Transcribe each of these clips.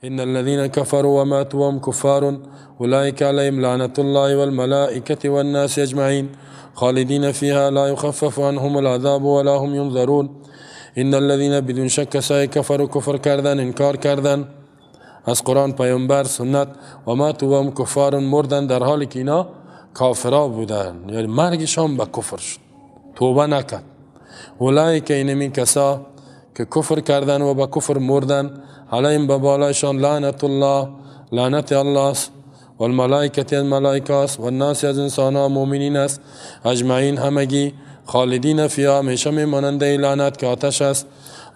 ان الذين كفروا وماتوا وهم كفار اولئك عليهم لعنة الله والملائكة والناس اجمعين خالدين فيها لا يخفف عنهم العذاب ولا هم ينظرون. ان الذين بدون شک کسایی کفروا کفر کردن، انکار کردن از قرآن، پیامبر، سنت، و ماتوا وهم کفار، مردن در حالی که اینا کافرا بودن، یعنی مرگشان به کفر شد، توبه نکرد. اولئک اینمی کسا که کفر کردن و به کفر مردن، علیهم به بالایشان لعنت الله، لعنت الله است، والملائکة از ملائکه است، والناس از انسان ها مؤمنین است، اجمعین همگی، خالدین فیها همیشه میمانند در لعنت که آتش است،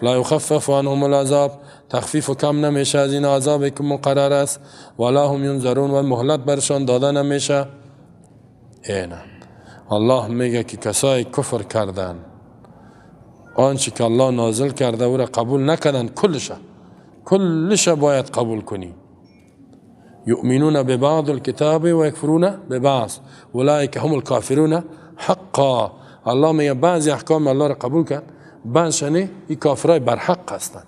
لا یخفف عنهم العذاب، تخفیف و کم نمیشه از این عذاب که مقرر است، ولا هم ینظرون و مهلت برشان داده نمیشه. اینه الله میگه که کسای کفر کردن، آنچه که الله نازل کرده او را قبول نکردن، کلش باید قبول کنی. یؤمنون ببعض الكتاب و یکفرون ببعض اولئک هم الکافرون حقا. الله میگه بعضی احکام الله را قبول کرد، بعضش نه، این کافرای برحق هستند.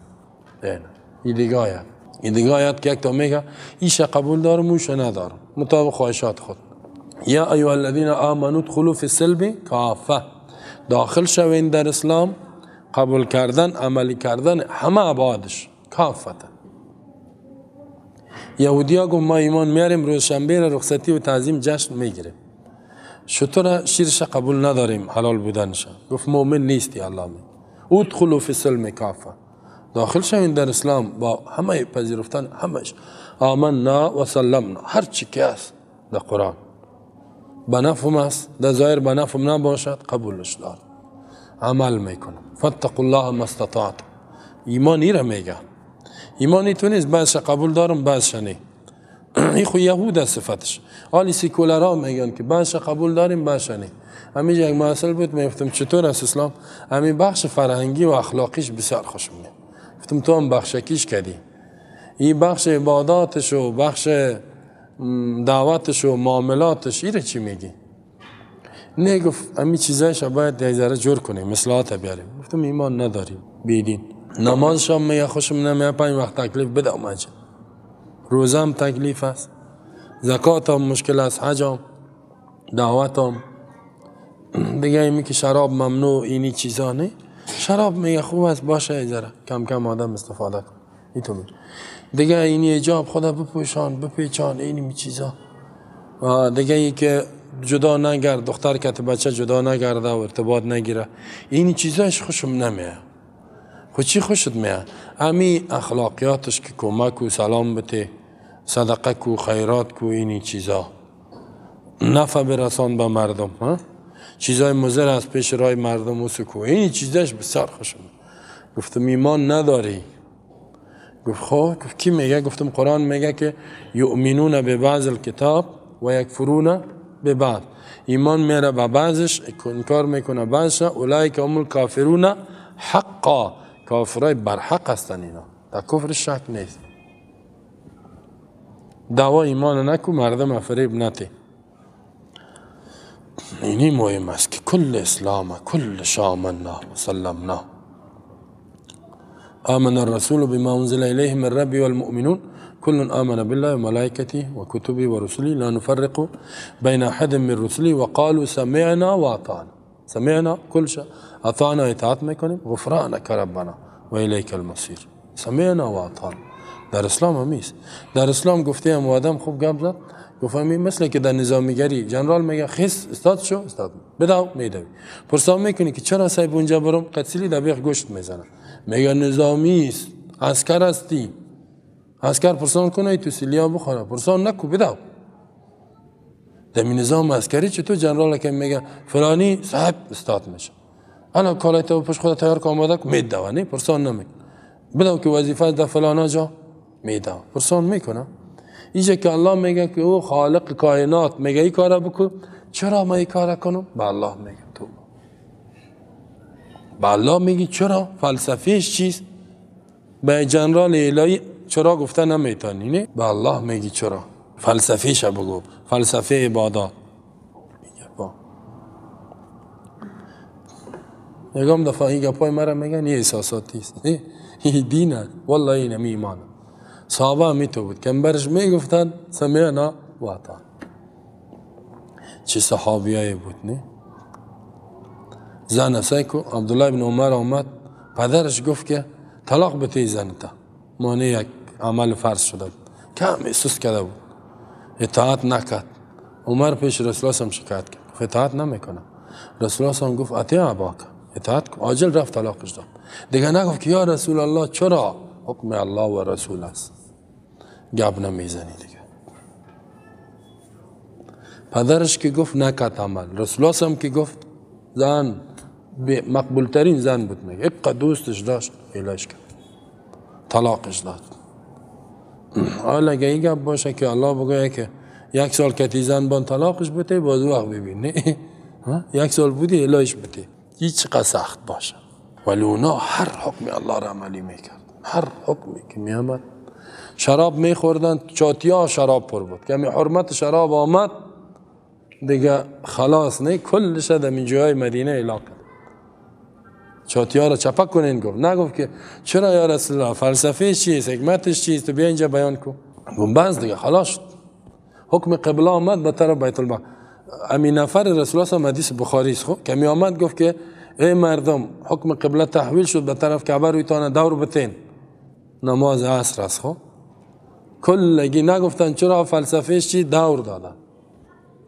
این دیگه آیت، این دیگه آیت که یک تا میگه ایش قبول دارم اوش ندارم، مطابق خواهشات خود. یا ایها الذین آمنوا ادخلوا فی السلم کافه، داخل شوین در اسلام، قبول کردن، عملی کردن همه ابعادش، کافه. یهودیا گفت ما ایمان میاریم، روز شنبه را رخصتی و تعظیم جشن میگیریم، شتر شیرش قبول نداریم حلال بودنش. گفت مؤمن نیستی. الله می ادخلوا فی السلم کافه، داخل شوین در اسلام با همه پذیرفتن همش، آمنا و سلمنا، هر چی که است در قرآن به نفعم است، در ظاهر به نفعم نباشد قبولش دارم، عمل میکنم. فاتقوا الله ما استطعتم. ایمان ایره میگه، ایمانی تو نیست بعضش قبول دارم بعضش نه. این خو یهود است صفتش. حالی سیکولرها میگن که بعضش قبول داریم بعضش نه. همین یک محصل بود، میگفتم چطور است اسلام؟ همین بخش فرهنگی و اخلاقیش بسیار خوشم میاد. گفتم تو هم بخشکیش کردی، این بخش عباداتش و بخش دعوتش و معاملاتش، ایره چی میگی؟ نه، گفت همین چیزایش باید یک ذره جور کنیم، مثلات بیاریم. گفتم ایمان نداریم، بیدین. نماز شام میگه خوشم نمیاد، 5 وقت تکلیف بده اومد، روزم تکلیف است، زکاتم مشکل است، حجم، دعوتم، دیگه اینی که شراب ممنوع، اینی چیزا نه. شراب میگه خوب است باشه، ذره کم کم آدم استفاده کن، این تو دیگه اینی حجاب خدا بپوشان بپیچان، اینی چیزا. دیگه ای که جدا نگرد، دختر که بچه جدا نگرده و ارتباط نگیره، این چیزاش خوشم نمیاد. خود چی خوشت میاد؟ امی اخلاقیاتش که کمک و سلام بده، صدقه کو، خیرات کو، اینی چیزا، نفع برسان به مردم، ها؟ چیزای مضر از پیش رای مردم و سکو، اینی چیزاش بسیار خوشم. گفتم ایمان نداری؟ گفت خب. گفت کی میگه؟ گفتم قرآن میگه که یؤمنون ببعض الکتاب و یکفرون ببعض. ایمان میره به بعضش، انکار میکنه بعضش. اولئک هم الکافرون حقا، کافرای برحق هستن اینا، در کفر شک نیست. دعوا ایمان نکو، مردم فریب نته. اینی مهم است که کل اسلام، کل آمنا و سلمنا. آمن الرسول بما انزل الیه من ربی والمؤمنون كل آمن بالله وملائكته وكتبه ورسله لا نفرق بين احد من رسله وقالوا سمعنا واطعنا. سمعنا كل شيء، اطعنا اطاعت میکنیم، غفرانک ربنا و الیک المصیر. سمعنا واطعنا در اسلام همیست. در اسلام گفته هم آدم خوب گپ زد، گفت مثل که در نظامیگری جنرال میگه خیس استاد شو، استاد بداو میدوی، پرسان میکنی که چرا صاحب اونجا برم قتیلی دبیغ گوشت میزنه، میگه نظامی است، عسکر هستی، عسکر پرسان کنه تو سیلیا بخوره، پرسان نکو بداو. در نظام عسکری چطور جنرال که میگه فلانی صاحب استاد میشه، انا کالای تو پشت خود تیار که آماده کن میدوه، نه پرسان نمیکنه، بداو که وظیفه در فلانا جا میدوه، پرسان میکنه. اینجا که الله میگه که او خالق کائنات میگه این کارا بکن، چرا ما این کارا کنم؟ به الله میگه تو به الله میگی چرا؟ فلسفهش چیست؟ به جنرال الهی چرا گفته نمیتونی، نه؟ به الله میگی چرا؟ فلسفهش بگو، فلسفه عبادات. میگه با یکم دفعه این گپای مرا میگن این احساساتی است، این دین است، والله این ایمان. صحابه همی تو بود که برش میگفتن سمعنا و اطعنا. چه صحابیایی بود نه؟ زن سیکو عبدالله بن عمر آمد، پدرش گفت که طلاق بده زنتا، مانع یک عمل فرض شده بود، کم سست کرده بود، اطاعت نکرد. عمر پیش رسول الله شکایت کرد، گفت اطاعت نمیکنه. رسول الله گفت اطیع اباک، اطاعت کن. عاجل رفت طلاقش داد. دیگه نگفت که یا رسول الله چرا، حکم الله و رسول است، گپ نمیزنی دیگه. پدرش که گفت نکرد عمل، رسول الله که گفت زن مقبول ترین زن بود، میگه ابقى دوستش داشت، ایلاش کرد، طلاقش داد. حالا اگه این گپ باشه که الله بگویه که یک سال کتی زن بان طلاقش بده، باز وقت ببینی یک سال بودی الهش بده، هیچ چقدر سخت باشه. ولی اونا هر حکم الله را عملی میکرد، هر حکمی که میامد. شراب میخوردن، چاتیا شراب پر بود، کمی حرمت شراب آمد دیگه خلاص، نه کلش در این جای مدینه اعلام کرد. چاتیا را چپک کنین گفت، نگفت که چرا یا رسول الله، فلسفه چیست، حکمتش چیست، تو بیا اینجا بیان کن. گفت بس دیگه خلاص شد. حکم قبله آمد به طرف بیت المقدس. امین نفر رسول الله حدیث بخاری است، خب کمی آمد گفت که ای مردم حکم قبله تحویل شد به طرف کعبه، رویتان دور بتین، نماز عصر است. خب کلگی نگفتن چرا، فلسفهش چی، دور دادن.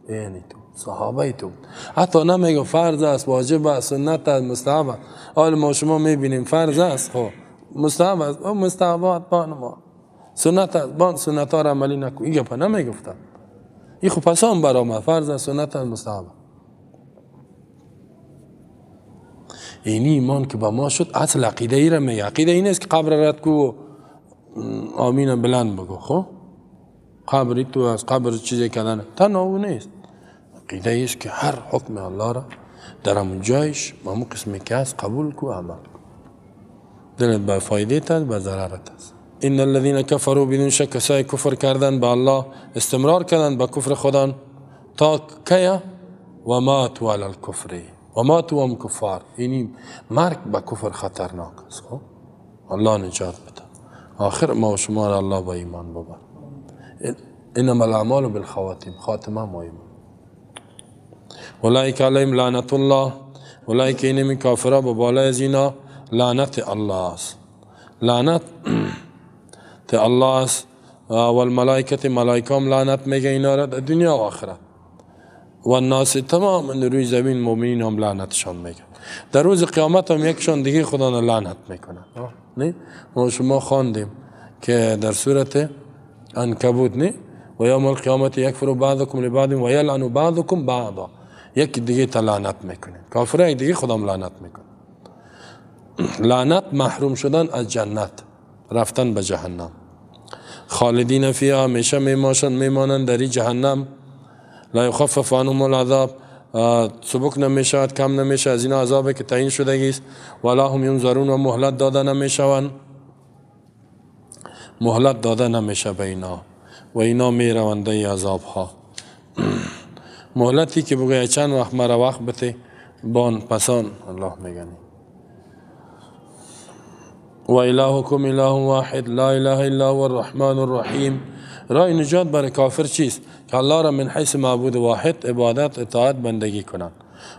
یعنی تو صحابه تو حتی نمیگه فرض است، واجب است، سنت است، مستحب است. حال ما شما میبینیم فرض است، خب مستحب است، او مستحبات بان ما، سنت است، بان سنت ها را عملی نکن. این گپا نمیگفتن. این خب پس هم برآمد فرض است، سنت است، مستحب. اینی ایمان که با ما شد اصل عقیده ای را میگه. عقیده این است که قبر رد کو آمین بلند بگو، خب قبری تو از قبر چیزی کردن تنها او نیست. عقیده است که هر حکم الله را در همون جایش همون قسمی که هست قبول کو، عمل کو، دلت به فایده است به ضررت است. ان الذين كفروا بدون شک کسای کفر کردن به الله، استمرار کردن به کفر خودان تا کیا، و ماتوا علی الکفر و ماتوا هم کفار. یعنی مرگ به کفر خطرناک است. خب الله نجات بده. آخر ما و شما را الله با ایمان ببر. انما الاعمال بالخواتیم، خاتمه مهم. اولئک علیهم لعنت الله، اولئک اینمی کافرا به بالای از اینا لعنت الله است، لعنت الله است. و الملائکه، ملائکه هم لعنت میگه اینا را در دنیا و آخرت. و الناس، تمام روی زمین مؤمنین هم لعنتشان میگه. در روز قیامت هم یکشان دیگه خدا را لعنت میکنه. نه ما شما خواندیم که در سورت عنکبوت، نه و یوم القیامت یکفر بعضکم لبعض و یلعن بعضکم بعضا، یکی دیگه تا لعنت میکنه. کافر یک دیگه خودم لعنت میکنه. لعنت محروم شدن از جنت، رفتن به جهنم. خالدین فیها، همیشه میمانند در جهنم. لا یخفف عنهم العذاب، سبک نمیشود، کم نمیشه از این عذابی که تعیین شدگی است. ولا هم ینظرون، و مهلت داده نمیشوند، مهلت داده نمیشه به اینا و اینا میروند ای عذاب ها. مهلتی که بگوید چند وقت مرا وقت بده، بان پسان الله میگنی. و الهکم اله واحد لا اله الا هو الرحمن الرحیم. راه نجات برای کافر چیست؟ که الله را من حیث معبود واحد عبادت، اطاعت، بندگی کنند،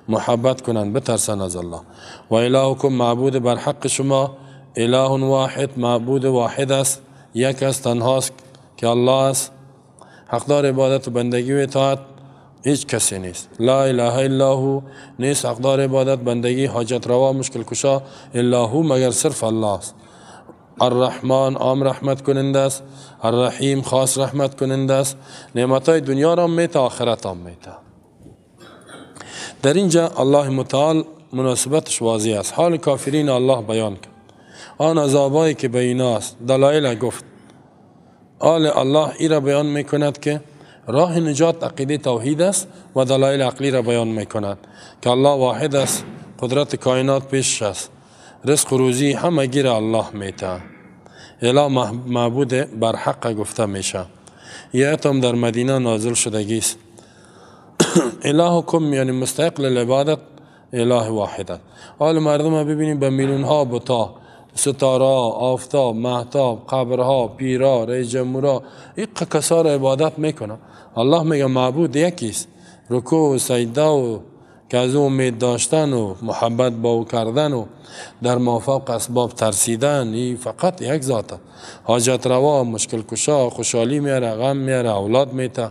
محبت کنند، بترسند از الله. و الهکم، معبود بر حق شما، اله واحد، معبود واحد است، یک است، تنهاست که الله است، حقدار عبادت و بندگی و اطاعت هیچ کسی نیست. لا اله الا هو، نیست حقدار عبادت، بندگی، حاجت روا، مشکل کشا، الا هو، مگر صرف الله است. الرحمن، عام رحمت کننده است. الرحیم، خاص رحمت کننده است. نعمتهای دنیا را میته، آخرت هم میته. در اینجا الله متعال مناسبتش واضح است. حال کافرین الله بیان کرد، آن عذابایی که به اینا است، دلایل گفت. حال الله ای را بیان میکند که راه نجات عقیده توحید است و دلایل عقلی را بیان میکند که الله واحد است، قدرت کائنات پیش است، رزق و روزی همه گیر الله میته، اله معبود بر حق گفته میشه. یه هم در مدینه نازل شدگی است. الهکم یعنی مستحق للعبادت، اله واحد است. حال مردم ببینیم به میلیون ها بتا ستاره، آفتاب، مهتاب، قبرها، پیرا، رئیس جمهورا، این کسا را عبادت میکنه. الله میگه معبود یکیست. رکوع و سجده و که از او امید داشتن و محبت با او کردن و در مافوق اسباب ترسیدن، این فقط یک ذاته. حاجت روا، مشکل کشا، خوشحالی میاره، غم میاره، اولاد میته.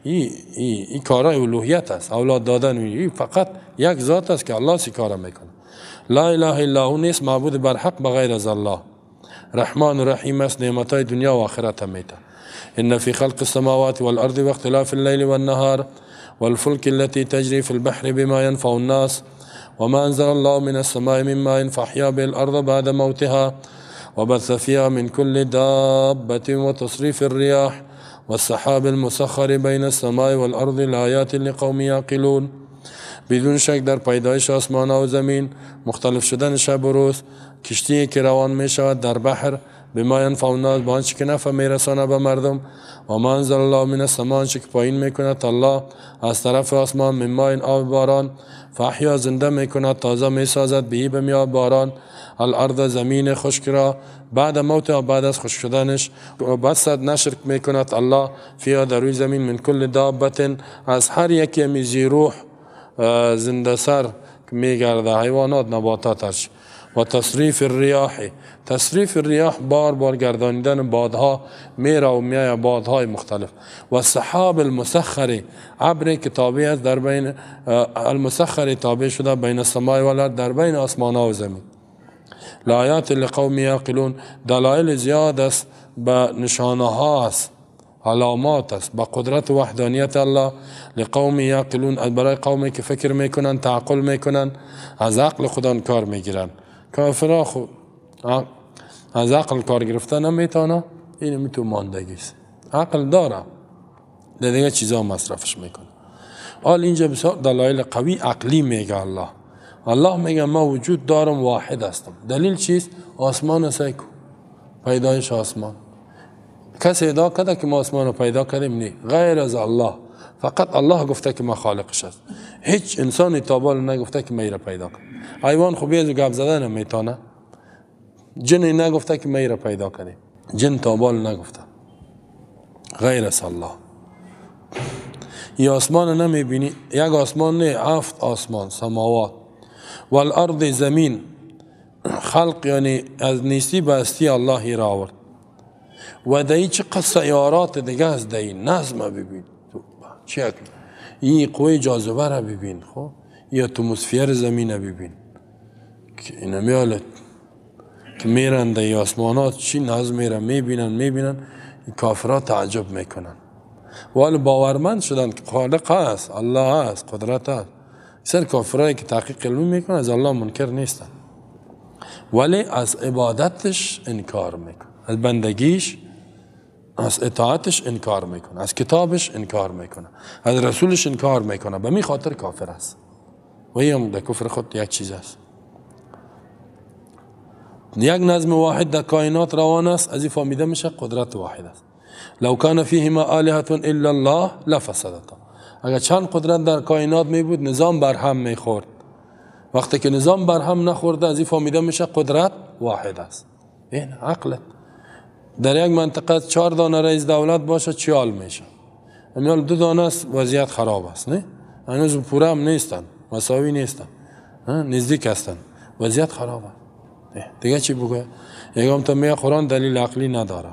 این کارای الوهیت است. اولاد دادن این فقط یک ذات است که الله سی کار میکنه. لا اله الا هو نیست معبود برحق بغیر از الله. رحمان و رحیم است، نعمتهای دنیا و آخرت هم میته. ان فی خلق السماوات والارض واختلاف اللیل والنهار والفلك التي تجري في البحر بما ينفع الناس وما أنزل الله من السماء من ماء فأحيا به الأرض بعد موتها وبث فيها من كل دابة وتصريف الرياح والسحاب المسخر بين السماء والأرض لآيات لقوم يعقلون. بدون شک در پیدایش آسمان و زمین، مختلف شدن شب و روز، کشتی که روان می شود در بحر، بما ینفع الناس، با آنچه که نفع میرسانه به مردم، و ما انزل الله من السماء، آنچه که پایین میکند الله از طرف آسمان، من ماء، آب باران، فاحیا، زنده میکند، تازه میسازد، به به میاب باران، الارض، زمین خشک را، بعد موت، بعد از خشک شدنش، و بسط، نشر میکند الله، فیها، در روی زمین، من کل دابت، از هر یکی میزی روح زنده سر میگرده، حیوانات، نباتاتش. و تصریف الریاح، تصریف الریاح بار بار گردانیدن بادها، میره و میایه بادهای مختلف. و سحاب المسخر، ابر که تابع است در بین المسخر، تابع شده بین السماء والارض، در بین آسمان و زمین. لآیات لقوم یعقلون، دلایل زیاد است، به نشانه ها است، علامات است با قدرت وحدانیت الله. لقوم یعقلون، برای قومی که فکر میکنن، تعقل میکنن، از عقل خودان کار میگیرن. کافرها خو از عقل کار گرفتن نمیتونه، این میتو ماندگی است. عقل داره، در دیگه چیزا مصرفش میکنه. حال اینجا بسیار دلایل قوی عقلی میگه الله. الله میگه ما وجود دارم، واحد هستم. دلیل چیست؟ آسمان سیکو، پیدایش آسمان. کسی ادعا کرده که ما آسمان رو پیدا کردیم؟ نه، غیر از الله. فقط الله گفته که ما خالقش است. هیچ انسانی تا به نگفته که ما را پیدا کردم. حیوان خب از گپ زدن نمیتونه. جن نگفته که ما را پیدا کردیم. جن تا به نگفته، غیر از الله. ای آسمان نمیبینی، یک آسمان نه، 7 آسمان، سماوات. والارض، زمین، خلق یعنی از نیستی به هستی الله را آورد. و دایی چه سیارات دیگه از دایی نظم ببین، چه این قوه جاذبه را ببین، خب یا اتمسفر زمین ببین که اینا میالت که میرن در آسمانات چی نظم میرن، میبینن، کافرها تعجب میکنن. ولی باورمند شدن که خالق هست، الله هست، قدرت هست. سر کافرایی که تحقیق علمی میکنن از الله منکر نیستن، ولی از عبادتش انکار میکنن، از بندگیش، از اطاعتش انکار میکنه، از کتابش انکار میکنه، از رسولش انکار میکنه. به می خاطر کافر است. و این در کفر خود یک چیز است. یک نظم واحد در کائنات روان است، از این فهمیده میشه قدرت واحد است. لو کان فیهما آلهة الا الله لفسدتا. اگر چند قدرت در کائنات می بود، نظام بر هم میخورد. وقتی که نظام بر هم نخورده، از این فهمیده میشه قدرت واحد است. این عقلت. در یک منطقه 4 دانه رئیس دولت باشه چیال میشه. امیال 2 دانه است، وضعیت خراب است، نه؟ هنوز پوره هم نیستن، مساوی نیستن، نزدیک هستن، وضعیت خراب است. دیگه چی بگه؟ یکم تا میگه قرآن دلیل عقلی نداره.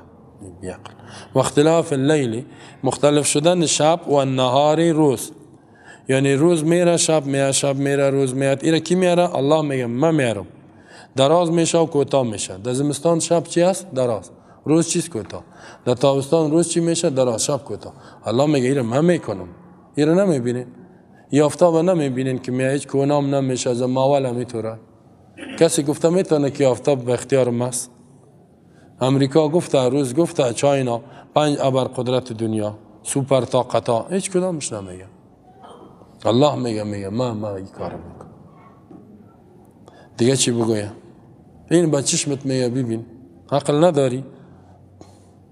بیعقل. و اختلاف اللیل، مختلف شدن شب و نهار، روز. یعنی روز میره، شب میره، شب میره، روز میاد. ایره کی میاره؟ الله میگه من میارم. دراز میشه و کوتاه میشه. در زمستان شب چی است؟ دراز. روز چیست؟ کوتاه. در تابستان روز چی میشه؟ دراز، شب کوتاه. الله میگه ایره من میکنم. ایره نمیبینین. یافتاب نمیبینین که میاد، هیچ کونام نمیشه، از ماول همیتوره. کسی گفته میتونه که آفتاب به اختیار ماست؟ امریکا گفته، روس گفته، چاینا، 5 ابر قدرت دنیا، سوپر طاقتا، هیچ کدامش نمیگه. الله میگه، میگه ما این کارو میکنم. دیگه چی بگویم؟ این با چشمت میگه ببین، عقل نداری.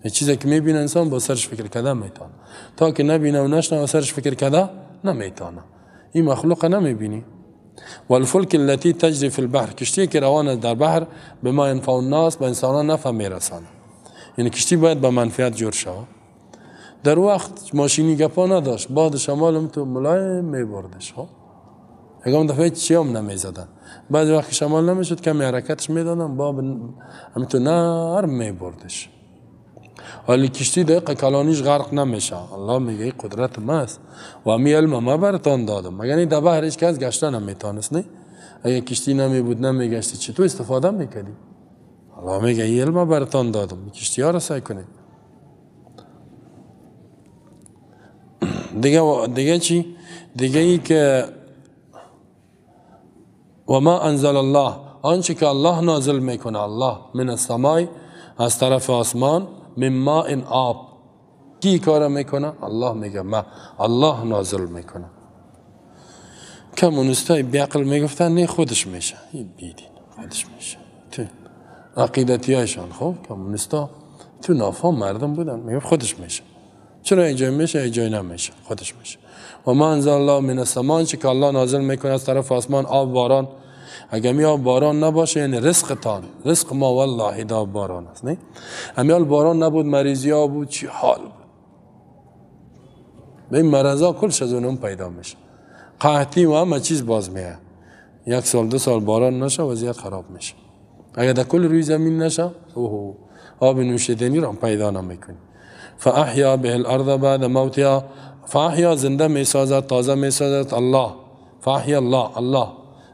یه چیزی که میبینه انسان با سرش فکر کرده میتونه، تا که نبینه و نشنه و سرش فکر کرده نمیتونه. این مخلوق نمیبینی. والفلك التي تجري في البحر، کشتی که روان است در بحر، بما ينفع الناس، به انسانان نفع میرسانه. یعنی کشتی باید به منفعت جور شود. در وقت ماشینی گپا نداشت، باد شمال هم تو ملایم میبردش. خب یکم دفعه چی هم نمیزدن، بعضی وقت شمال نمیشد کمی حرکتش میدادن، باب هم تو نرم میبردش. ولی کشتی دقیقه کلانیش غرق نمیشه. الله میگه قدرت ماست و می علم ما برتان دادم. مگر این در بحر هیچ کس گشته نمیتونست؟ نه، اگه کشتی نمی بود نمیگشتی، چطور استفاده میکردی؟ الله میگه این علم برتان دادم، کشتی ها را سعی کنید. دیگه چی؟ دیگه ای که و ما انزل الله، آنچه که الله نازل میکنه، الله من السماء، از طرف آسمان، من ماء، آب. کی کار میکنه؟ الله میگه ما، الله نازل میکنه. کمونیستای بیعقل میگفتن نه خودش میشه، این بیدین خودش میشه. تو عقیدتی هایشان، خب کمونیستا تو نافام مردم بودن، میگفت خودش میشه. چرا اینجا میشه اینجا نمیشه؟ خودش میشه. و ما انزل الله من السماء، که الله نازل میکنه از طرف آسمان آب باران. اگر می آب باران نباشه یعنی رزقتان، رزق ما والله دا باران است. نه امیال باران نبود، مریضی ها بود، چی حال بود. به این مرضا کلش از اونم پیدا میشه، قحطی و همه چیز باز میه. یک سال دو سال باران نشه وضعیت خراب میشه. اگر در کل روی زمین نشه، اوه آب نوشیدنی رو هم پیدا نمیکنی. فاحیا به الارض بعد موتها، فاحیا زنده میسازد، تازه میسازد الله. فاحیا الله، الله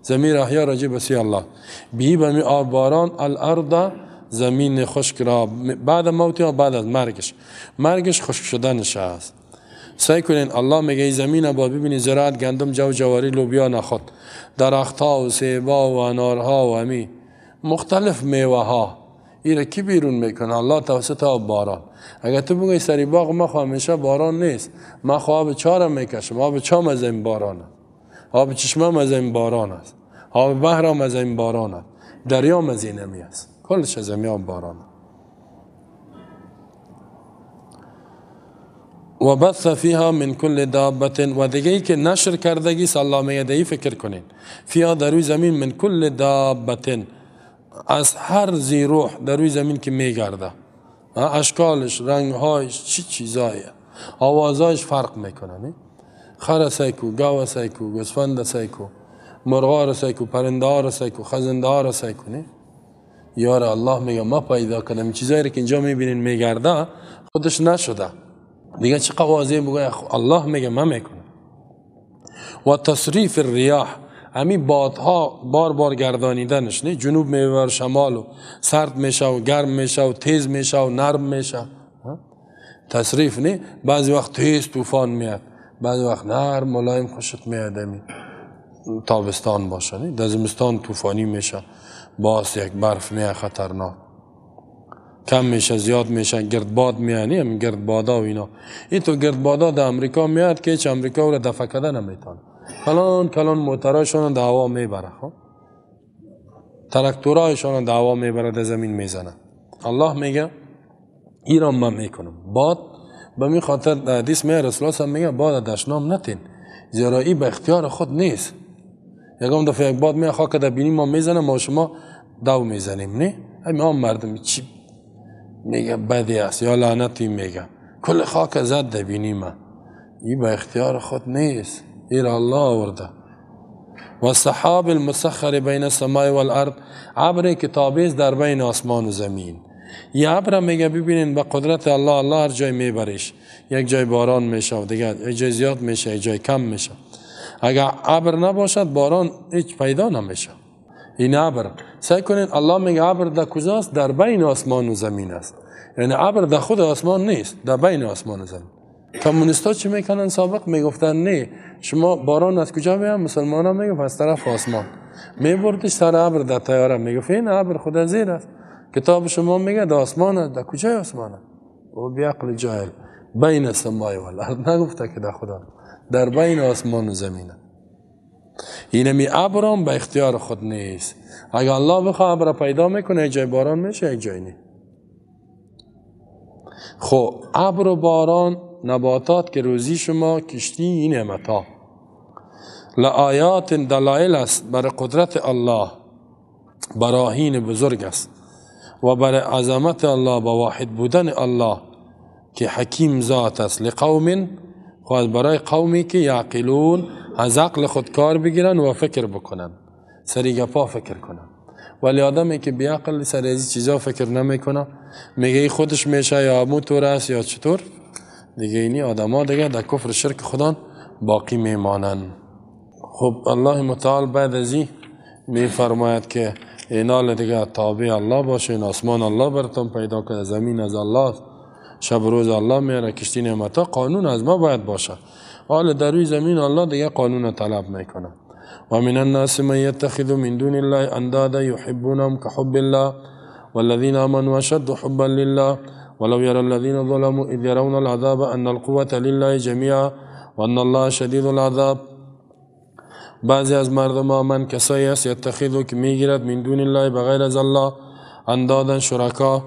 زمین احیا راجع به سی الله. بی به می آب باران الارض، زمین خشک را، بعد موتها، بعد از مرگش، مرگش خشک شدنش است. سعی کنین الله میگه این زمین با ببینی زراعت گندم، جو، جواری، لوبیا، نخود، درختها و سیبا و انارها و همی مختلف میوه ها، این را کی بیرون میکنه؟ الله توسط آب باران. اگر تو بگوی سری باغ ما خو همیشه باران نیست، ما خو آب چاره میکشم، آب چام از این باران است، آب چشمه از این باران است، آب بحر هم از این باران است، دریا از این نمی است، کلش از این آب باران است. و بث فیها من کل دابة، و دیگه ای که نشر کردگی الله میگه دیگه فکر کنین، فیها در روی زمین، من کل دابة، از هر ذی روح در روی زمین که میگرده، اشکالش، رنگهایش، چی چیزایه، آوازهایش فرق میکنه. خر سیکو، گاو سیکو، گوسفند سیکو، مرغا را سیکو، پرنده ها را سیکو، خزنده ها را سیکو. نه یار الله میگه ما پیدا کردم چیزایی که اینجا میبینین میگرده، خودش نشده. دیگه چه قوازی بگه؟ الله میگه من میکنم. و تصریف الریاح، همی بادها بار بار گردانیدنش، نه جنوب میبر شمال و سرد میشه و گرم میشه و تیز میشه و نرم میشه. تصریف نه، بعضی وقت تیز طوفان میاد، بعضی وقت نرم ملایم خوشت میاد. همی تابستان باشه، نه در زمستان طوفانی میشه، باز یک برف میاد خطرناک، کم میشه زیاد میشه، گردباد میاد، نه گردبادا و اینا. این تو گردبادا در امریکا میاد که هیچ امریکا رو دفع کردن نمیتونه. کلان کلان موترایشان در هوا میبره، خب تراکتورایشان در هوا میبره، در زمین میزنه. الله میگه ایران من میکنم. باد به می خاطر در حدیث میگه رسول الله میگه باد دشنام نتین، زیرا ای به اختیار خود نیست. یکم دفعه یک باد میاد خاک در بینی ما میزنه، ما شما دو میزنیم. نه همین عام مردم چی میگه بدی است یا لعنتی میگه، کل خاک زد در بینی ما، ای به اختیار خود نیست، ایرا الله آورده. و سحاب المسخر بین السماء والارض، ابر کتابی در بین آسمان و زمین. یه ابر میگه ببینین با قدرت الله، الله هر جای میبرش، یک جای باران میشه و دیگه یک جای زیاد میشه، یک جای کم میشه. اگر ابر نباشد باران هیچ پیدا نمیشه. این ابر سعی کنین الله میگه ابر در کجاست؟ در بین آسمان و زمین است. یعنی ابر در خود آسمان نیست، در بین آسمان و زمین. کمونیستا چی میکنن؟ سابق میگفتن نه شما باران از کجا میاد؟ مسلمان ها میگفت از طرف آسمان. میبردش سر ابر در طیاره، میگفت این ابر خود از زیر است. کتاب شما میگه در آسمان است، در کجای آسمان است؟ او بیعقل جاهل، بین السماء والارض نگفته که در خدا، در بین آسمان و زمین. اینمی ابرام به اختیار خود نیست. اگر الله بخواه ابر پیدا میکنه، یک جای باران میشه، یک جای نه. خب ابر و باران، نباتات که روزی شما، کشتی، این نعمت ها. لآیات دلائل است بر قدرت الله، براهین بزرگ است و بر عظمت الله، با واحد بودن الله که حکیم ذات است. لقوم، خود برای قومی که یعقلون، از عقل خود کار بگیرن و فکر بکنن، سری گپا فکر کنن. ولی آدمی که بیعقل سر از چیزا فکر نمیکنه، میگه خودش میشه یا موتور است یا چطور دیگه، اینی آدما دیگه در کفر شرک خودان باقی میمانن. خب الله متعال بعد از این میفرماید که اینال دیگه تابع الله باشه، این آسمان الله براتون پیدا کرده، زمین از الله، شب روز الله میاره، کشتی نعمت‌ها، قانون از ما باید باشه. حال در روی زمین الله دیگه قانون طلب میکنه. و من الناس من يتخذ من دون الله اندادا يحبونهم كحب الله والذين آمنوا اشد حبا لله ولو يرى الذين ظلموا اذ يرون العذاب ان القوة لله جميعا وان الله شديد العذاب. بعضی از مردم ها من کسایی است یتخذو که میگیرد من دون الله بغیر از الله اندادا شرکا،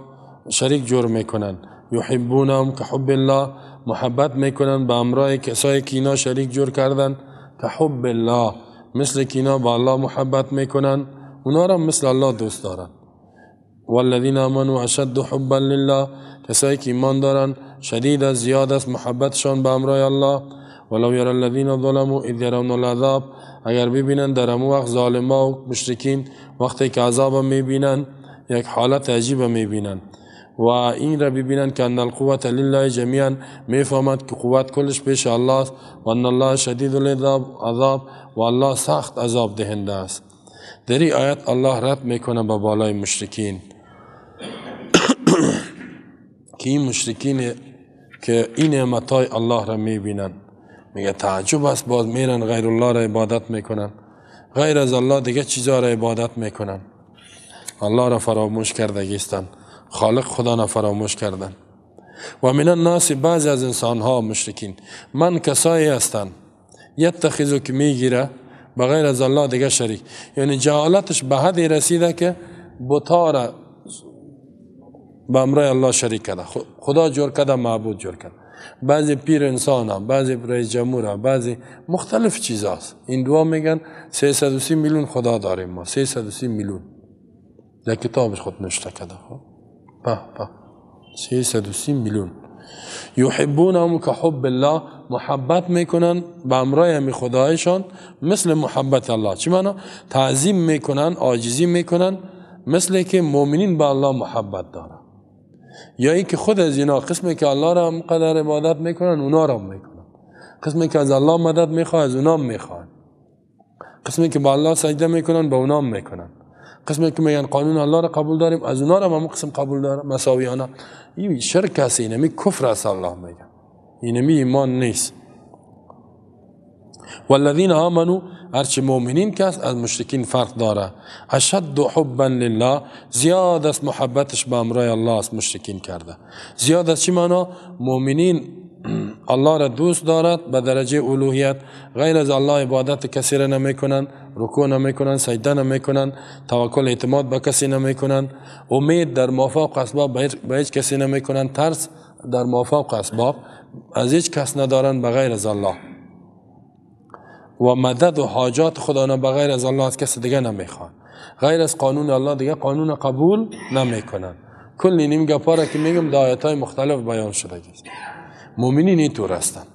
شریک جور میکنن، یحبونهم كحب الله، محبت میکنن به امرای کسایی که اینا شریک جور کردن، كحب الله، مثل که اینا با الله محبت میکنن، اونا را مثل الله دوست دارن. والذین آمنوا اشد حبا لله، کسایی که ایمان دارن شدید است، زیاد است محبتشان به امرای الله. ولو یرى الذین ظلموا اذ یرون العذاب، اگر ببینن در امو وقت ظالما و مشرکین وقتی که عذاب میبینن یک حالت عجیب میبینن و این را ببینن که ان القوة لله جمیعا، میفهمد که قوت کلش پیش الله است و ان الله شدید العذاب، و الله سخت عذاب دهنده است. در این آیت الله رد میکنه به بالای مشرکین که این مشرکین که این نعمتهای الله را میبینن، میگه تعجب است، باز میرن غیر الله را عبادت میکنن، غیر از الله دیگه چیزا را عبادت میکنن، الله را فراموش کردگیستن، خالق خدا را فراموش کردن. و من الناس، بعضی از انسان ها مشرکین، من کسایی هستند یتخذو که میگیره بغیر از الله دیگه شریک، یعنی جهالتش به حدی رسیده که بتا را به امرای الله شریک کرده، خدا جور کرده، معبود جور کرده. بعضی پیر انسان ها، بعضی رئیس جمهور ها، بعضی مختلف چیز هاست. این دعا میگن 330 میلیون خدا داریم ما، 330 میلیون در کتابش خود نوشته کرده. به به 330 میلیون. یحبونهم كحب الله، محبت میکنن به امرای همی خدایشان مثل محبت الله. چی معنا؟ تعظیم میکنن، عاجزی میکنن، مثل که مؤمنین به الله محبت دارن. یا اینکه خود از اینا قسمی که الله را هم قدر عبادت میکنن اونا را هم میکنن، قسمی که از الله مدد میخواه از اونا هم میخوان، قسمی که با الله سجده میکنن به اونا هم میکنن، قسمی که میگن قانون الله را قبول داریم از اونا را هم قسم قبول دارم، مساویانه. این شرک است، اینمی کفر است. الله میگه اینمی ایمان نیست. والذین آمنوا، هرچه مؤمنین که از مشرکین فرق داره، اشد حبا لله، زیاد است محبتش به امرای الله است مشرکین کرده. زیاد است چی معنا؟ مؤمنین الله را دوست دارد به درجه الوهیت، غیر از الله عبادت کسی را نمیکنن، رکوع نمیکنن، سجده نمیکنن، توکل اعتماد به کسی نمیکنن، امید در مافوق اسباب به هیچ کسی نمیکنن، ترس در مافوق اسباب از هیچ کس ندارن بغیر از الله، و مدد و حاجات خدا نه بغیر از الله از کس دیگه نمیخوان، غیر از قانون الله دیگه قانون قبول نمیکنن. کل نیم گپا را که میگم در آیات مختلف بیان شده است. مؤمنین اینطور هستند.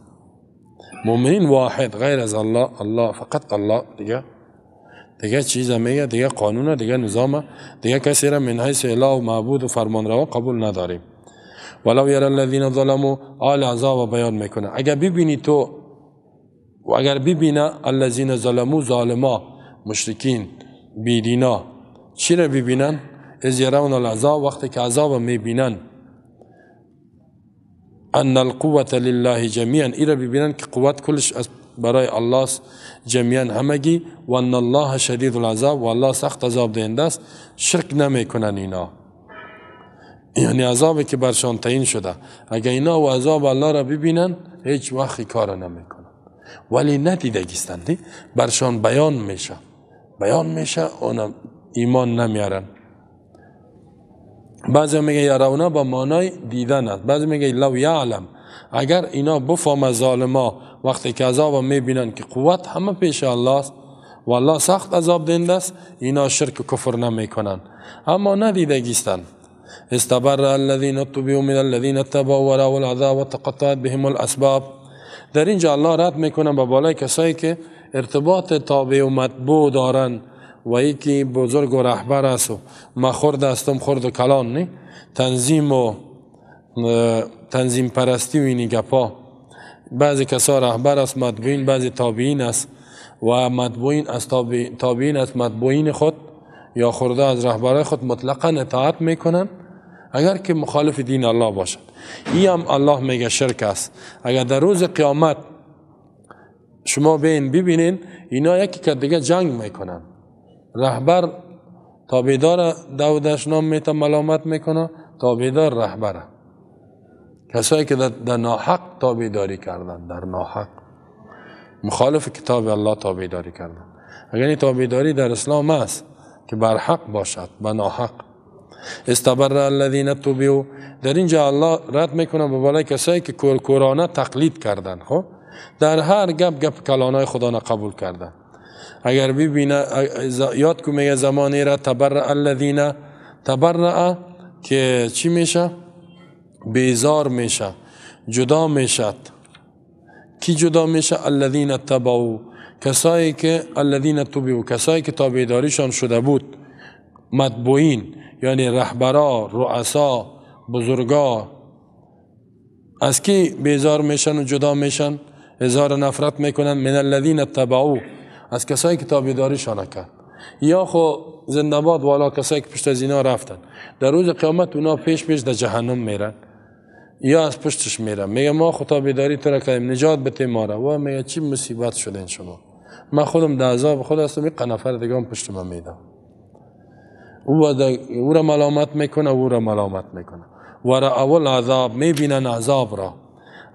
مؤمنین واحد، غیر از الله، الله فقط الله، دیگه چیز میگه، دیگه قانون، دیگه نظام، دیگه کسی را من حیث اله و معبود و فرمانروا قبول نداریم. ولو یرى الذین ظلموا، آل عذاب بیان میکنه. اگر ببینی تو و اگر ببینه الذین ظلموا، ظالما، مشرکین، بیدینا، چی را ببینن؟ اذ یرون العذاب، وقتی که عذاب میبینن، ان القوة لله جمیعا، ای را ببینن که قوت کلش از برای الله است، جمیعا همگی، و ان الله شدید العذاب، و الله سخت عذاب دهنده است. شرک نمیکنن اینا، یعنی عذابی که برشان تعیین شده، اگر اینا و عذاب الله را ببینن هیچ وقت کار نمیکنن. ولی ندیدگیستند، برشان بیان میشه، بیان میشه، اونم ایمان نمیارن. بعضی میگه یرونا با معنای دیدن است، بعضی میگه لو یعلم، اگر اینا بفهم ظالما وقتی که عذاب میبینن که قوت همه پیش الله است و الله سخت عذاب دهنده است، اینا شرک و کفر نمیکنن. اما ندیدگیستن. استبرأ الذين اتبعوا من الذين اتبعوا ورأوا العذاب وتقطعت بهم الاسباب. در اینجا الله رد میکنه به بالای کسایی که ارتباط تابع و متبوع دارن و یکی بزرگ و رهبر است و ما خرد هستم خرد و کلان، نه تنظیم و تنظیم پرستی و اینی گپا. بعضی کسا رهبر است متبوعین، بعضی تابعین است و متبوعین از تابعین از متبوعین خود یا خورده از رهبرای خود مطلقا اطاعت میکنن اگر که مخالف دین الله باشد. این هم الله میگه شرک است. اگر در روز قیامت شما بین ببینین اینا یکی که دیگه جنگ میکنن، رهبر تابعدار داودش نام میته ملامت میکنه، تابعدار رهبره. کسایی که در ناحق تابعداری کردن، در ناحق مخالف کتاب الله تابعداری کردن. اگر این تابعداری در اسلام است که بر حق باشد، به ناحق. استبرأ الذین اتبعوا. در اینجا الله رد میکنه به بالای کسایی که کورکورانه تقلید کردن. خب در هر گپ گپ کلانای خدا نه قبول کردن. اگر ببینه یاد کو میگه زمانی را تبرأ الذین، تبرأ که چی میشه؟ بیزار میشه، جدا میشد. کی جدا میشه؟ الذین اتبعوا، کسایی که الذین اتبعوا، کسایی که تابعداریشان شده بود، متبوعین یعنی رهبرا، رؤسا، بزرگا. از کی بیزار میشن و جدا میشن؟ اظهار نفرت میکنن. من الذین اتبعوا، از کسایی که تابعداریشان کرد. یا خو زنده باد والا کسایی که پشت از اینا رفتن، در روز قیامت اونا پیش پیش در جهنم میرن یا از پشتش میرن. میگه ما خو تابعداری تو را کردیم، نجات بده ما را. و میگه چی مصیبت شدین شما، من خودم در عذاب خود هستم، یک نفر دیگه هم پشت من میدم. او را ملامت میکنه، او را ملامت میکنه. و رأوا العذاب، میبینن عذاب را،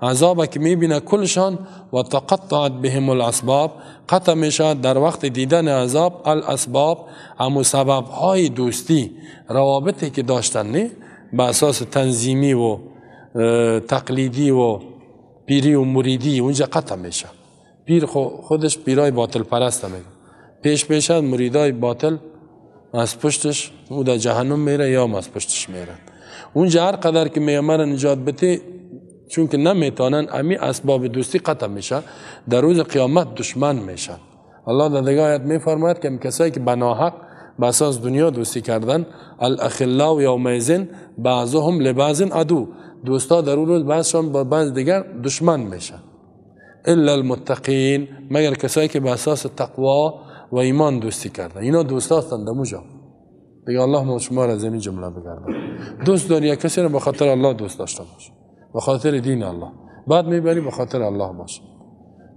عذاب که میبینه کلشان. و تقطعت بهم الاسباب، قطع میشد در وقت دیدن عذاب. الاسباب همو سبب های دوستی، روابطی که داشتن، نه به اساس تنظیمی و تقلیدی و پیری و مریدی، اونجا قطع میشه. پیر خودش پیرای باطل پرست میگه، پیش پیش مریدای باطل از پشتش او در جهنم میره یا از پشتش میره. اونجا هر قدر که میامر نجات بده، چون که نمیتونن، امی اسباب دوستی قطع میشه، در روز قیامت دشمن میشن. الله در دیگه آیت میفرماید که کسایی که بناحق به اساس دنیا دوستی کردن، الاخلاء یومئذ بعضهم لبعض عدو، دوستا در اون روز بعضشان با بعض دیگر دشمن میشن. الا المتقین، مگر کسایی که به اساس تقوا و ایمان دوستی کردن، اینا دوستا هستند در اونجا دیگه. الله ما شما را از این جمله بگردن. دوست داری یک کسی رو به خاطر الله دوست داشته باش، به خاطر دین الله، بعد میبری به خاطر الله باشه.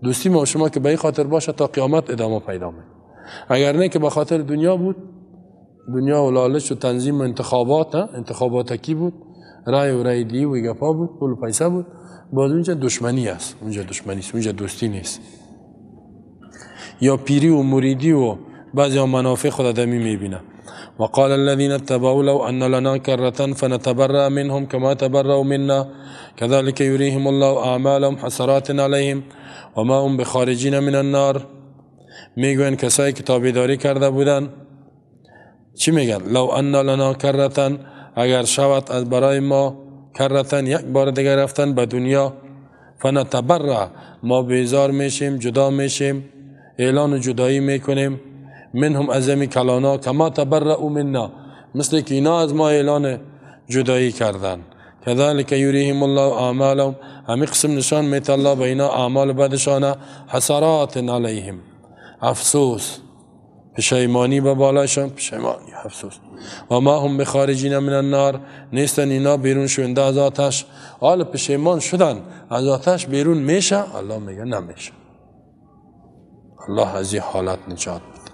دوستی ما شما که به این خاطر باشه تا قیامت ادامه پیدا میکنه. اگر نه که به خاطر دنیا بود، دنیا و لالچ و تنظیم و انتخابات، انتخابات کی بود، رای و رای دی و گپا بود، پول و پیسه بود، باز اونجا دشمنی است، اونجا دشمنی است، اونجا دوستی نیست. یا پیری و مریدی و بعضی ها منافع خود آدمی میبینه. وقال الذين اتبعوا لو أن لنا كرة فنتبرأ منهم كما تبرأوا منا كذلك يريهم الله أعمالهم حسرات عليهم وما هم بخارجين من النار. میگوین کسایی که تابعداری کرده بودن چی میگن؟ لو أن لنا كرة، اگر شود از برای ما کرتن، یک بار دیگر رفتن به دنیا، فنتبرأ، ما بیزار میشیم، جدا میشیم، اعلان جدایی میکنیم، منهم از امی کلانا، کما تبرأوا منا، مثل که اینا از ما اعلان جدایی کردن. كذلك یریهم الله اعمالهم، همی قسم نشان میته الله به اینا اعمال بدشانه. حسرات علیهم، افسوس، پشیمانی به بالایشان، پشیمانی، افسوس. و ما هم بخارجین من النار، نیستن اینا بیرون شونده از آتش. حال پشیمان شدن از آتش بیرون میشه؟ الله میگه نمیشه. الله از این حالت نجات بده.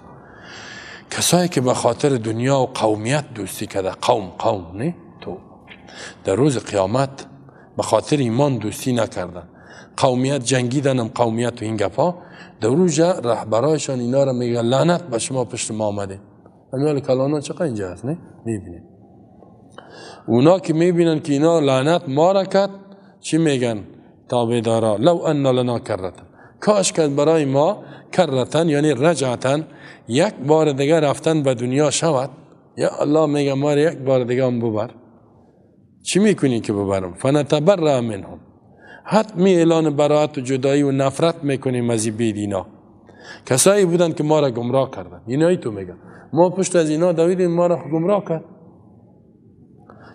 کسایی که به خاطر دنیا و قومیت دوستی کرده، قوم قوم نه تو، در روز قیامت به خاطر ایمان دوستی نکردن، قومیت جنگیدنم قومیت و این گپا، در روز رهبرایشان اینا را میگه لعنت به شما پشت ما آمده. امیال کلانا چقدر اینجا هست نه میبینید. اونا که میبینن که اینا لعنت ما را کرد، چی میگن؟ تابعدارا لو ان لنا کرتن، کاش که برای ما کرتن یعنی رجعتن، یک بار دیگه رفتن به دنیا شود. یا الله میگه ما یک بار دیگه هم ببر. چی میکنی که ببرم؟ فنتبرأ منهم، حتمی اعلان براءت و جدایی و نفرت میکنیم از این بیدینا. کسایی بودن که ما را گمراه کردن. اینایی تو میگه ما پشت از اینا دویدیم، ما را گمراه کرد.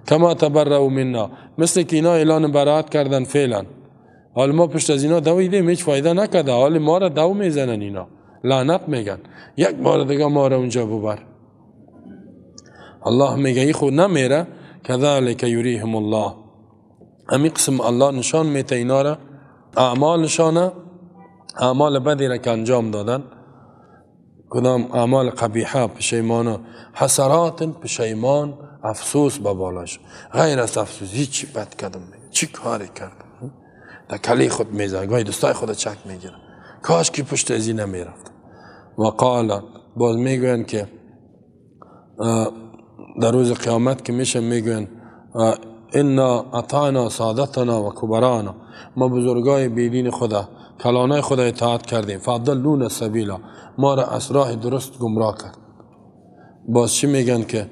کما تبرأوا منا، مثل که اینا اعلان براءت کردن فعلا، حال ما پشت از اینا دویدیم هیچ فایده نکرده، حال ما را دو میزنن، اینا لعنت میگن، یک بار دیگه ما را اونجا ببر. الله میگه ای خود نمیره. کذالک یریهم الله، امی قسم الله نشان میته اینا را، اعمالشانه، اعمال بدی را که انجام دادن، کدام اعمال قبیحه، پشیمانه، حسرات پشیمان، افسوس به بالاش، غیر از افسوس هیچ بد کردم، چی کاری کردم، در کلی خود میزنه، گاهی دوستای خود چک میگیره، کاش که پشت از این نمیرفت. و قال، باز میگوین که در روز قیامت که میشه میگوین انا اطعنا سادتنا و کبرانا، ما بزرگای بیدین خدا، کلانای خدا اطاعت کردیم، فضلونا سبیلا، ما را از راه درست گمراه کرد. باز چی میگن که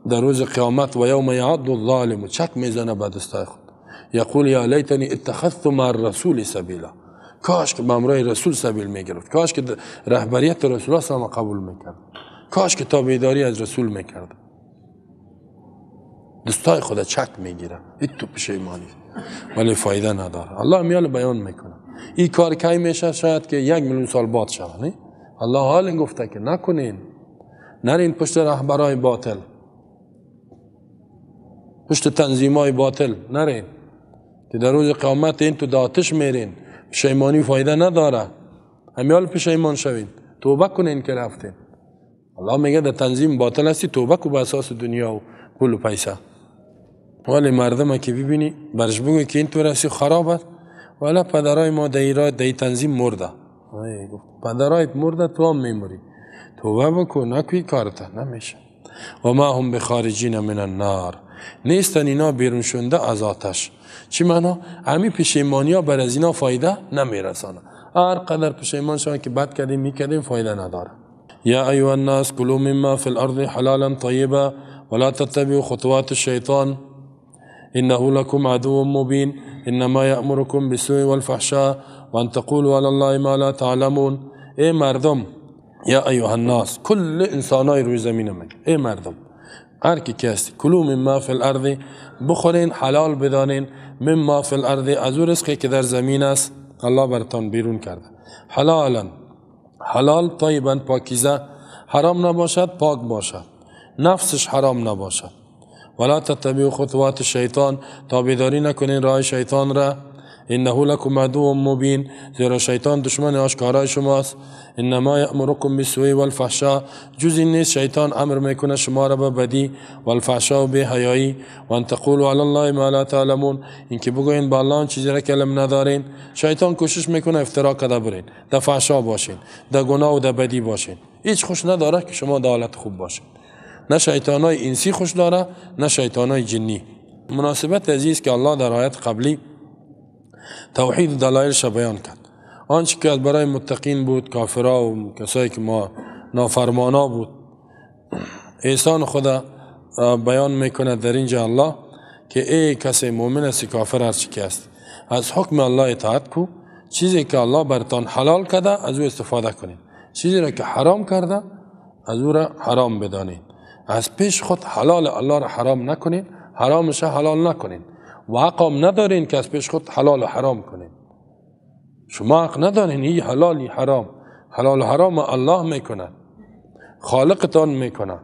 در روز قیامت و یوم یعض الظالم، چک میزنه به دستای خود، یقول یا لیتنی اتخذت مع الرسول سبیلا، کاش که به همراه رسول سبیل میگرفت، کاش که رهبریت رسول الله قبول میکرد، کاش که تابعداری از رسول میکرد. دستای خود چک میگیره، این تو پشیمانی، ولی فایده نداره. الله میال بیان میکنه این کار کی میشه، شاید که 1 میلیون سال بعد شود. نه الله حال گفته که نکنین، نرین پشت رهبرای باطل، پشت تنظیمای باطل نرین که در روز قیامت این تو داتش میرین، پشیمانی فایده نداره. همیال پشیمان شوین، توبه کنین که رفتین. الله میگه در تنظیم باطل هستی، توبه کو به اساس دنیا و پول و پیسه. ولی مردم که ببینی برش بگو که این تو رسی خراب است، ولی پدرای ما در در تنظیم مرده، پدرایت مرده تو هم میموری، توبه بکن، نکوی کارت نمیشه. و ما هم بخارجین من النار، نیستن اینا بیرون شونده از آتش. چی معنا؟ همی پشیمانی ها بر از اینا فایده نمیرسانه. هر قدر پشیمان شون که بد کردیم میکردیم فایده نداره. یا ایها الناس کلوا مما فی الارض حلالا طیبا ولا تتبعوا خطوات الشیطان انه لكم عدو مبین انما یأمرکم بالسوء والفحشاء وان تقولوا علی الله ما لا تعلمون. ای مردم، یا ایها الناس، کل انسانای روی زمین میگه ای مردم، هر کی که هستی، کلوا مما فی الارض، بخورین حلال بدانین، مما فی الارض، از او رزقی که در زمین است الله برتان بیرون کرده، حلالا حلال، طیبا پاکیزه، حرام نباشد پاک باشد، نفسش حرام نباشد. ولا تتبعوا خطوات الشیطان، تابعداری نکنین راه شیطان را، انه لكم عدو مبین، زیرا شیطان دشمن آشکارای شماست. انما یأمرکم بالسوء والفحشاء، جز این نیست شیطان امر میکنه شما را به بدی، والفحشاء و بی‌حیایی، و ان تقولوا علی الله ما لا تعلمون، اینکه بگوین به الله چیزی را که علم ندارین. شیطان کوشش میکنه افترا کده برین، در فحشا باشین، در گناه و در بدی باشین. هیچ خوش نداره که شما در حالت خوب باشین. نه شیطانای انسی خوش داره، نه شیطانای جنی. مناسبت عزیز که الله در آیت قبلی توحید دلایلش بیان کرد، آنچه که برای متقین بود، کافرا و کسایی که ما نافرمانا بود، احسان خدا بیان میکنه در اینجا الله که ای کسی مؤمن است، کافر، هر چی که است، از حکم الله اطاعت کو، چیزی که الله برتان حلال کرده از او استفاده کنید، چیزی را که حرام کرده از او را حرام بدانید. از پیش خود حلال الله را حرام نکنید، حرامش حلال نکنید و حقم ندارین که از پیش خود حلال و حرام کنین. شما حق ندارین این حلال حرام، حلال و حرام الله میکنه، خالقتان میکنه.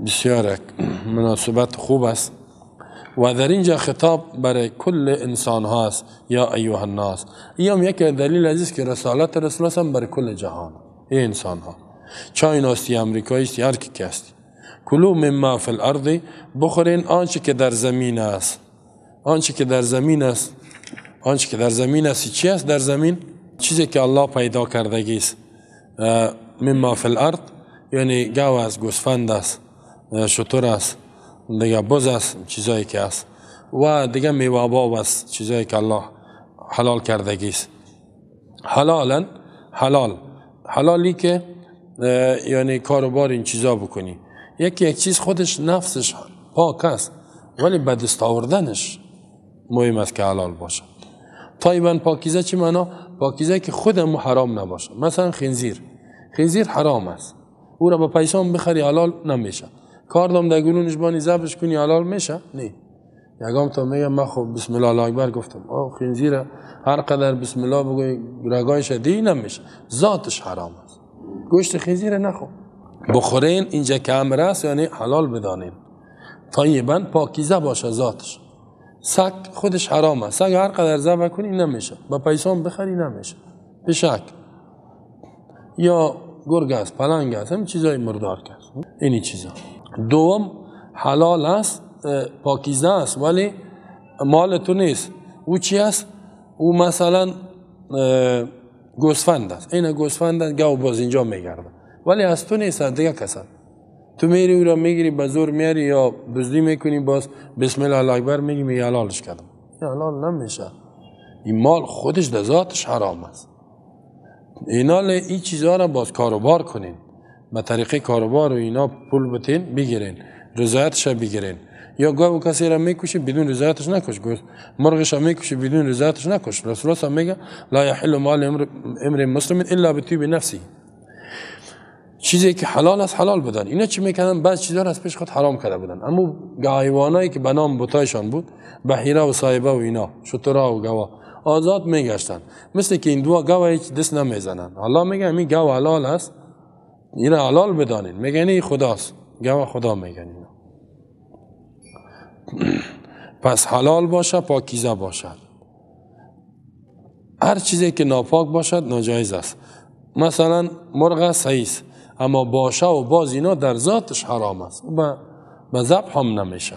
بسیار مناسبت خوب است و در اینجا خطاب برای کل انسان هاست، یا ایها الناس. این هم یک دلیل عزیز که رسالت رسول هم برای کل جهان، ای انسان ها، چاین هستی، امریکایی هستی، هر کی که هستی، کلوا مما فی الارض، بخورین آنچه که در زمین است. آنچه که در زمین است، آنچه که در زمین است چی است؟ در زمین چیزی که الله پیدا کردگی است. مما فی الارض یعنی گاو است، گوسفند است، شتر است، دیگه بز است، چیزایی که است. و دیگه میوه باب است، چیزایی که الله حلال کردگیست. حلالا حلال، حلالی که یعنی کاروبار این چیزا بکنی. یکی یک چیز خودش نفسش پاک است ولی به دست آوردنش مهم است که حلال باشه. طیبا پاکیزه چی معنا؟ پاکیزه که خودم حرام نباشه. مثلا خنزیر، خنزیر حرام است، او را با پیسان بخری حلال نمیشه. کاردم در گلونش بانی ذبحش کنی حلال میشه؟ نه. یگام تا میگم من خب بسم الله الله اکبر گفتم، آه خنزیر هر قدر بسم الله بگوی رگایش دی نمیشه، ذاتش حرام است. گوشت خنزیر نخور. بخورین اینجا که امر است یعنی حلال بدانین. طیبا پاکیزه باشه ذاتش. سگ خودش حرام است، سگ هر قدر ذبح کنی نمیشه، با پیسان بخری نمیشه. پشک یا گرگ است، پلنگ است، همین چیزای مردار است، اینی چیزا. دوم حلال است، پاکیزه است ولی مال تو نیست. او چی است؟ او مثلا گوسفند است، این گوسفند است، گاو باز اینجا میگرده ولی از تو نیست، از دیگه کس. تو میری او را میگیری، به زور میاری یا دزدی میکنی، باز بسم الله الله اکبر میگی، میگی حلالش کردم. این حلال نمیشه. این مال خودش در ذاتش حرام است. اینا این چیزها را باز کاروبار کنین، به طریقه کاروبار و اینا پول بتین بگیرین، رضایتش بگیرین. یا گاو کسی را میکشی بدون رضایتش نکش، مرغش را میکشی بدون رضایتش نکش. رسول الله میگه لا یحل مال امر مسلم الا بطیب نفسه. چیزی که حلال است حلال بدن. اینا چی میکنن؟ بعض چیزا را از پیش خود حرام کرده بودن. اما حیوانایی که به نام بتایشان بود، بحیره و صایبه و اینا، شترا و گوا، آزاد میگشتن. مثل که این دو گاو هیچ دست نمیزنن. الله میگه این گاو حلال است، اینا حلال بدانین. میگن این خداست، گاو خدا میگن اینا. پس حلال باشه، پاکیزه باشد. هر چیزی که ناپاک باشد ناجایز است. مثلا مرغ سیس اما باشه و باز اینا در ذاتش حرام است، به ذبح هم نمیشه.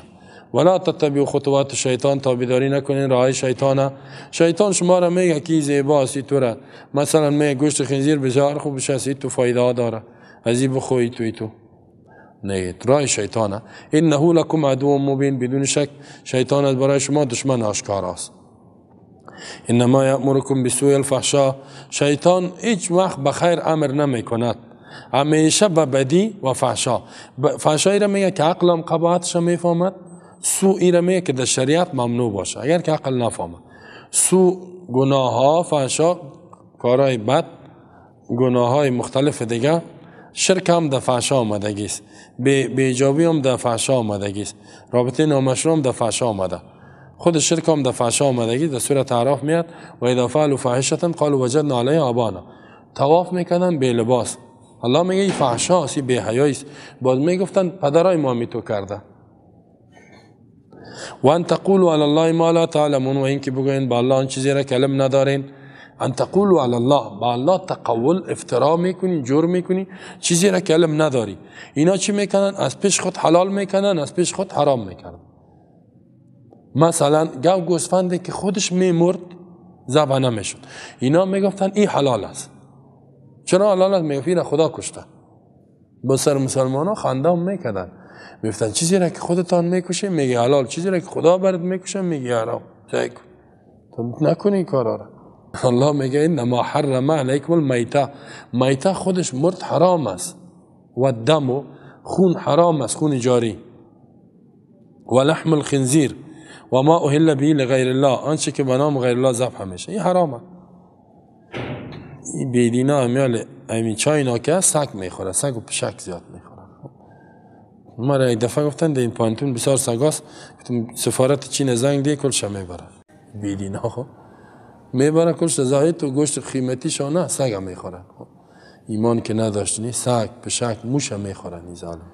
ولا تتبعوا خطوات شیطان، تابعداری نکنین راه شیطانه. شیطان شما را میگه که زیبا است تو را، مثلا میگه گوشت خنزیر بسیار خوب است، تو فایده ها داره، از این بخوری توی تو. نه، راه شیطانه. انه لکم عدو مبین، بدون شک شیطان از برای شما دشمن آشکار است. انما یأمرکم بسوء الفحشاء، شیطان هیچ وقت به خیر امر نمیکند، همیشه به بدی و فحشا. فحشایی را میگه که عقلم قباحتش میفهمد، سوء را میگه که در شریعت ممنوع باشه اگر که عقل نفهمد. سوء گناه ها، فحشا کارهای بد، گناه های مختلف دیگه. شرک هم در فحشا آمدگی است، بی‌حجابی هم در فحشا آمدگی است، رابطه نامشروع هم در فحشا آمده، خود شرک هم در فحشا آمدگی. در سوره اعراف میاد و اذا فعلوا فاحشه قالوا وجدنا علیها آبانا. طواف میکنن بی لباس، الله میگه این فحشا است، این بی‌حیایی است. باز میگفتن پدرای ما می تو کرده. و ان تقولوا علی الله ما لا تعلمون، و اینکه بگوین با الله آن چیزی را که علم ندارین. ان تقولوا علی الله، با الله تقول افترا میکنی، جور میکنی چیزی را که علم نداری. اینا چی میکنن؟ از پیش خود حلال میکنن، از پیش خود حرام میکنن. مثلا گاو گوسفندی که خودش میمرد ذبح نمیشد، اینا میگفتن این حلال است. چرا حلال است؟ میگفت این خدا کشته. با سر مسلمان ها خنده هم میکردن، میگفتن چیزی را که خودتان میکشه میگه حلال، چیزی را که خدا برات میکشه میگه حرام. تو نکنی این کارا را. الله میگه انما حرم علیکم المیته، میته خودش مرد حرام است، و الدم خون حرام است، خون جاری، و لحم الخنزیر و ما اهل به لغیر الله، آنچه که به نام غیر الله ذبح میشه این حرامه. این بیدینا امیال همین چاینا که سگ میخوره، سگ و پشک زیاد میخوره. ما را یک دفعه گفتن در این پانتون بسیار سگاست، گفتم سفارت چین زنگ دی کلش میبره. بیدینا خب میبره کلش، زاهد تو گوشت قیمتی شانه سگ میخوره. ایمان که نداشتنی سگ پشک موش میخورن. این ظالم.